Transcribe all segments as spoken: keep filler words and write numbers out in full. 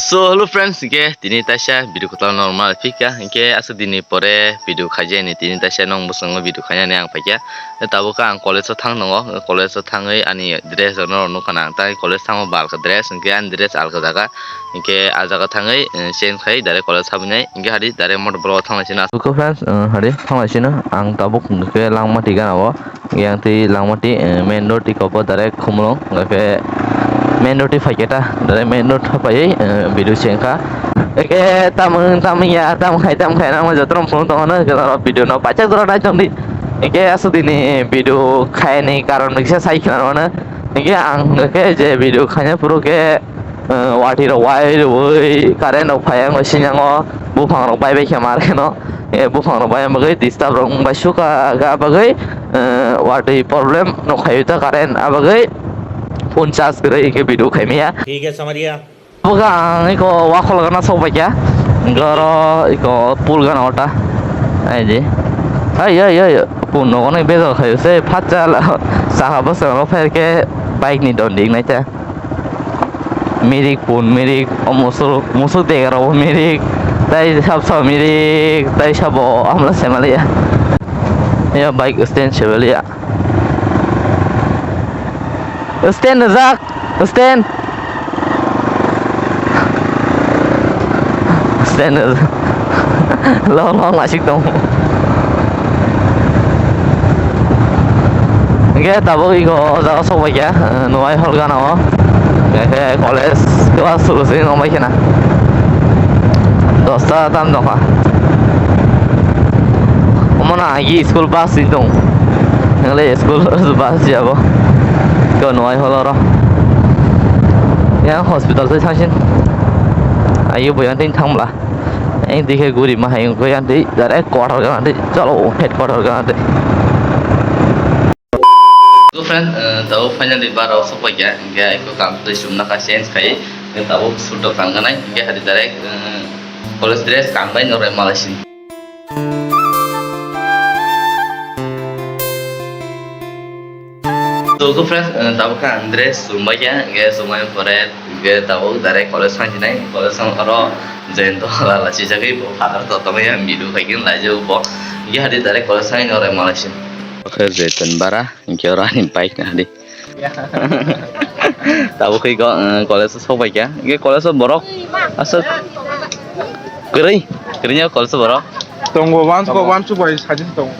So, hello friends, hingke tini taisa video kwtal normal phika, hingke aswk dini pore video khaijani, tini taisa nong bwskango video khainani ang phaikha. Tabuk ang college o thang tongo, college o thangwi ani dress rokno nukha na, ang tai college thango ba alka dress, hingke ani dress alka jaga, hingke ah jaga thangwi, eh, change khai direct college habinai, hingke hadi direct motor block o thanglai sina. Tabuk friends, eh, hadi thanglai sina, ang tabuk hingke langma tigana o. Yang twi langma twi, eh, main road twi kobo direct Khumulwng, hingkhe main road twi phaikhe ta, direct main road phaiwi, eh, video se wngkha. Hingkhe tamo wng, tamo ya, tamo khai, tamo khai, nang jotono phunuk tongo, hingkhe norok video no paithak jora nai tong di. Hingkhe aswk dini video khaini karon kisa sai khna mano. Hingkhe ang hingkhe je video khaina phuru khe, eh, watwi rok wai rwui, current rok phai ang sinyango, buphang rok bai bai khe mar kheno, eh, buphang rok bai bagwi disturb rok wng bai suka ga bagwi, eh, watwi problem no khaio ta current a bagwi phone charge kwrwi hingkhe video khaimaya. Thik hai samajh gaya. Buka ang iko wakhol gana sok bai kya, goro iko pool gana ota, ai je, ai ai ai, pun nogo nai bejal khaio se phatsa la, saka bwskango phaikhe bike ni don dik nai ta. Mirik pun mirik, o musuk, musuk dega rok bo mirik, tai sab sab mirik, tai sabo amla semaliya. Ya bike stand sebaliya. Stand jak, stand. Stand. Long long asik tong. Hingke tabuk iko o jaga sok bai kha, eh, Noaihal gana o. Hingke college class suru se nong bai khena. Dosta tam dongkha. Omo na agi school bus si tong. Nang le school bus si abo. Ko Noaihal oro. Yang hospital se thangsin. Ayo bo yang tin thang bla. Ang dikhe guri ma hai wngkha, yang twi direct quarter gana twi chalo, headquarter gana twi. So friend, eh, tabuk finally bar rok sok pai kha, hingke eko kam twi sumna kha change khai, hingke tabuk suit rok tang ganai, hingke hari direct, eh, college dress kang bai noroi malai sini. So, good friends, eh, tabuk khe ang dress chumbai kha, hingke chumai pore, hingke tabuk direct college thangjinai, college thang oro Jayanta Lala sijagwi bo father to tongwi ang video khai khe laijak bo, hingke hadi direct college thangwi norok malai se. Khe Jayanta bara, hingke oro ani bike na hadi. Tabuk khe ko, eh, college o sok bai kha, hingke college o borok aswk kwrwi, kwrwi ya college o borok. Tongo, wansugo, wansugo bai sajin tongo.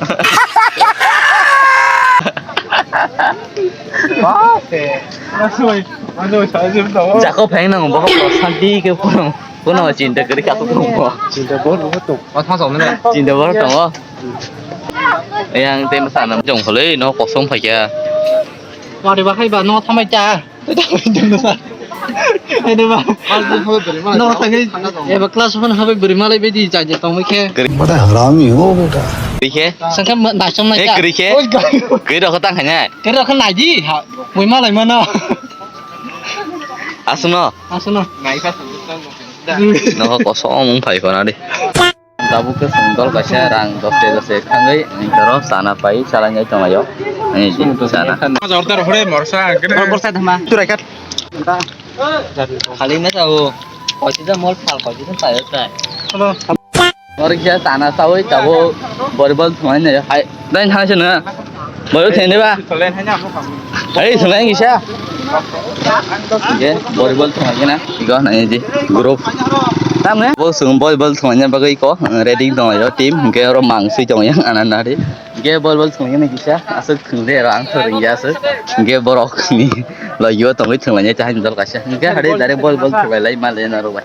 Ba, se. Wansugo bai, wansugo bai sajin tongo. Jako pheng nang, bokol santi ke puno, puno chinta kiri kato tongo. Chinta bor, bor tongo. Chinta bor tongo. Yang tem sana jong kholei, no kosong phaikya. Wari ba khai ba, no thamai cha. Ede ba. No thangwi eba class one habai bwrwi malai baidi chai je tongwi khe. Bada harami ho beta. Khe? Sangkhe ma-, daichom nai Eh, cha. Kri khe? Oi, gai. Kri rok tang khanya. Kri rok nai di. Ha, bui malai mano. Asuno. Asuno. Nai kha. No kosom phai khona di. Tabuk khe chwng dol kaisa rang doste doste thangwi, ani oro chana pai, chalai nai tonglaio. Ani di chana. Khali na tabo, kochida mol phal, kochida paio tai. Oro kisa chana chawi tabo, volleyball thumai nai hai. Dai thang se na. Bol theng de ba? Hai, thwng kisa. Ye, volleyball thwng kena. Igo na ye di group. Tamne? Bo sung volleyball thwng ya bagwi ko, eh, ready tong yo team. Hingke oro mang sui tong yang ana na di. Hingke volleyball thwng kena kisa. Aswk thwng de ro ang thwng ya aswk. Hingke borok ni lo yo tong thwng ya cha hin dol kaisa. Hingke hade direct volleyball thwng lai ma le na ro bai.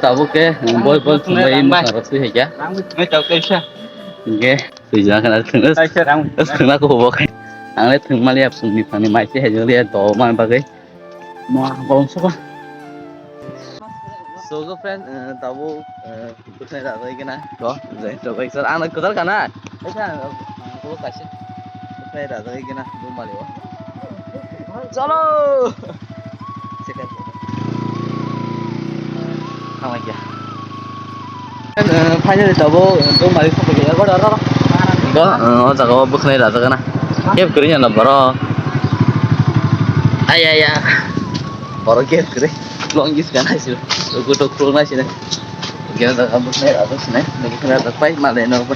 Tabuk ke volleyball thwng lai ma ro sui ya. Hingke Twijla khna thwng, thwngna kubo khai. Ang le thwng maliya phungni phani mai se hejoliya do man bagwi. Ma bolong soba. So, go friend, eh, tabuk, eh, bwkhwnai rajagwi gana. Go, jai to bai sir, ang kwtal kana. Esa, ang kubo kaisa. Bwkhwnai rajagwi gana, bumali o. Chalo! Thanglaikha. Eh, finally tabuk, eh, tongmari sokphaikha, eko oro. Eko, eh, o jaga o bwkhwnai rajak gana. Keb kwrwi ya na borok. Ai, ai, ya. Borok keb kwrwi. Longis kana sih. Ugu tok pro na sih. Gila dah kamu sih, apa sih nih? Lagi kena dapat mana ini apa?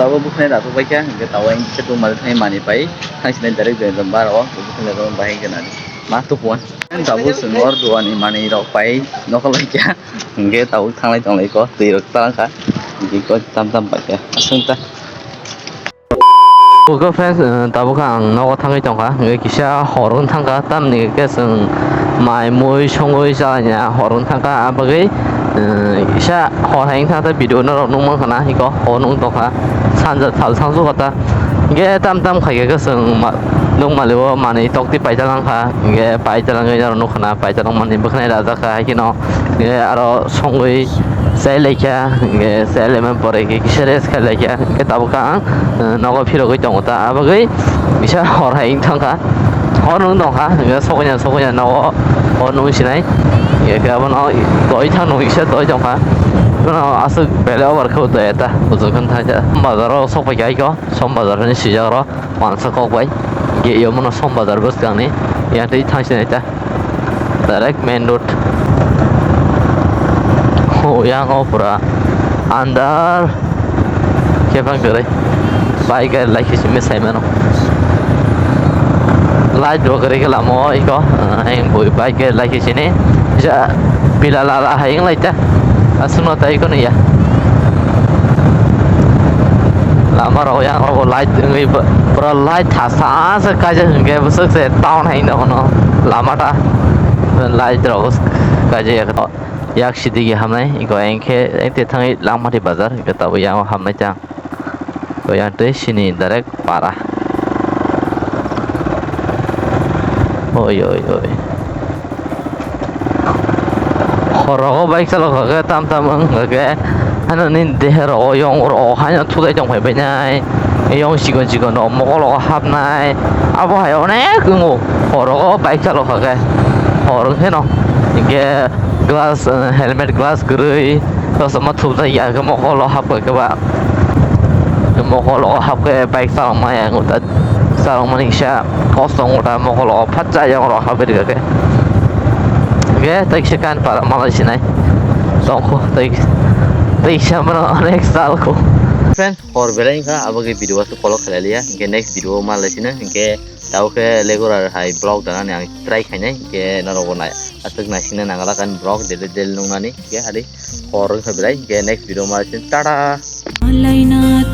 Tabuk bukhnai dathok bai kha, hingke tabuk ang khe tongmani thai mani pai, thang sinai direct jai jom bar o, bukhnai rok bahai gana ma tukuan. Tabuk chwng or duani mani rok pai nokol bai kha, hingke tabuk thanglai tonglai ko, twi rok tang kha, hingke ko tam tam pai kha, aswng ta. Oke friends, eh, tabuk ang nogo thangwi tongkha, hingke kisa hor wng thangkha, tamni hingke chwng mai mui songwi chalaina hor wng thangkha, ah bagwi, eh, kisa hor hai wng thangkha, video norok nukmankha na, hiko hor wng tongkha, sanja thal thangsu kha ta, hingke tam tam khaikhe chwng ma-, nukmali o manwi tokti paijak langkha, hingke paijak langwi norok nukha na, paijak langmani bwkhanai rajak kha, hai kheno, hingke aro songwi chai laikha, hingke chai laima pore khe kisa rest khai laikha, hingke tabuk ang, eh, nogo phirogwi tongo ta, ah bagwi kisa hor hai wng thangkha, hor wng tongkha, hingke sokya sokya nogo hor wng sinai, hingke abono doi thang nung kisa doi tongkha, bono aswk belai over khe doi ta, bujukhan thaisa bazaro sokpai kha aiko, som bazar hinwi swijak aro. Wansa kok bai, hingke yomano som bazar bwskangni, yang twi thang sinai ta, direct main road. O yang o pura andar khe phang kwrwi, bike gari lai khe simi sai mano. Light bo kwrwi khe lama o iko, ah, ang bui bike gari lai khe sini, ja pila lala hai wng lai ta. Aswkno tei kono ya. Lama rok yang rok light wngwi bo-, pura light thasa se kaijak hwnkhe bwswk se town hai wngno kono lama ta light rok kaijak ya. Yak sidi ge hamnai iko engkhe engte thangwi Langmati bazar iko tabuk yang hamnai tang. Ko yang tei sini direct para. Oi, oi, oi. Hor rogo bike chalok kha khe tam tam wng kha khe, hano nini dehe rogo yong rogo haino thudai tong phai bai nai, yong chikon chikon rok mokol rogo hapnai, abo hai onek wngo. Hor rogo bike chalok kha khe, hor wng khe no hinkhe glass, helmet glass kwrwi. Kosom ma thupjak ya khe mokolo hap kha khe ba. Mokolo hap khe bike chalok ma ya wngkha. Chalok mani kisa kosto wngkha mokolo phatsa yang rok hap khe khe. Khe tei kisa kan para malai sinai. Tongkho tei tei kisa mano onek salkho. Friend, hor belai wngkha abo khe video aswk kolok khlai liya. Hinkhe next video ma lai sina. Hinkhe tabuk khe Legorar hai vlog danani ang try khainai. Hinkhe norok bo nai. Aswk naisingna nangala kan vlog daily daily nungnani, hingke hari hor wngkha belai, hingke next video ma tata. Malaina